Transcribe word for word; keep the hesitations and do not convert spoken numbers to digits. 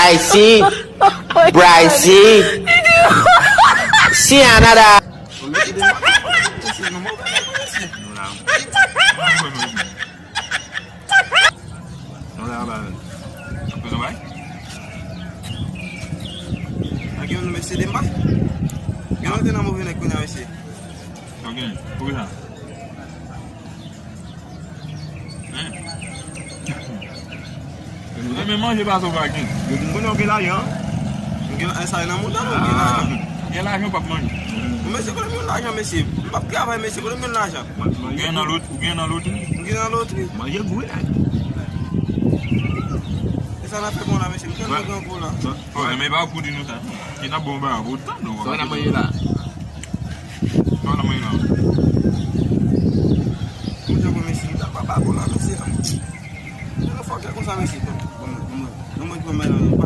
Bryson, Bryson, Sianada. Ak yon mesye de m pa. Gen lòt nan move nèg kounye a, mesye. Ok, poukisa? Hein? Ou renmen manje pase w pa gen. Depi m konnen w gen lajan. M gen, sa nan mouda m, m gen lajan. Gen lajan, w p ap manje. Mesye, kote m jwenn lajan, mesye? M p ap travay, mesye, kote m jwenn lajan? Ou gen nan lot-, ou gen nan lotri? M gen nan lotri. Manje gou la. E sa n ap fè bon la, mesye? M tèlman grangou la. Bon, men pa pou di nou sa. Ki n ap bon ba pou tan nou. Sa n ap manje la? Sa n ap manje la? Mwen te wè mesye, m ta pa ba bon la, mesye. Yon fòkè konsa, mesye. Bon, bon, bon, bon, bon, bon, bon.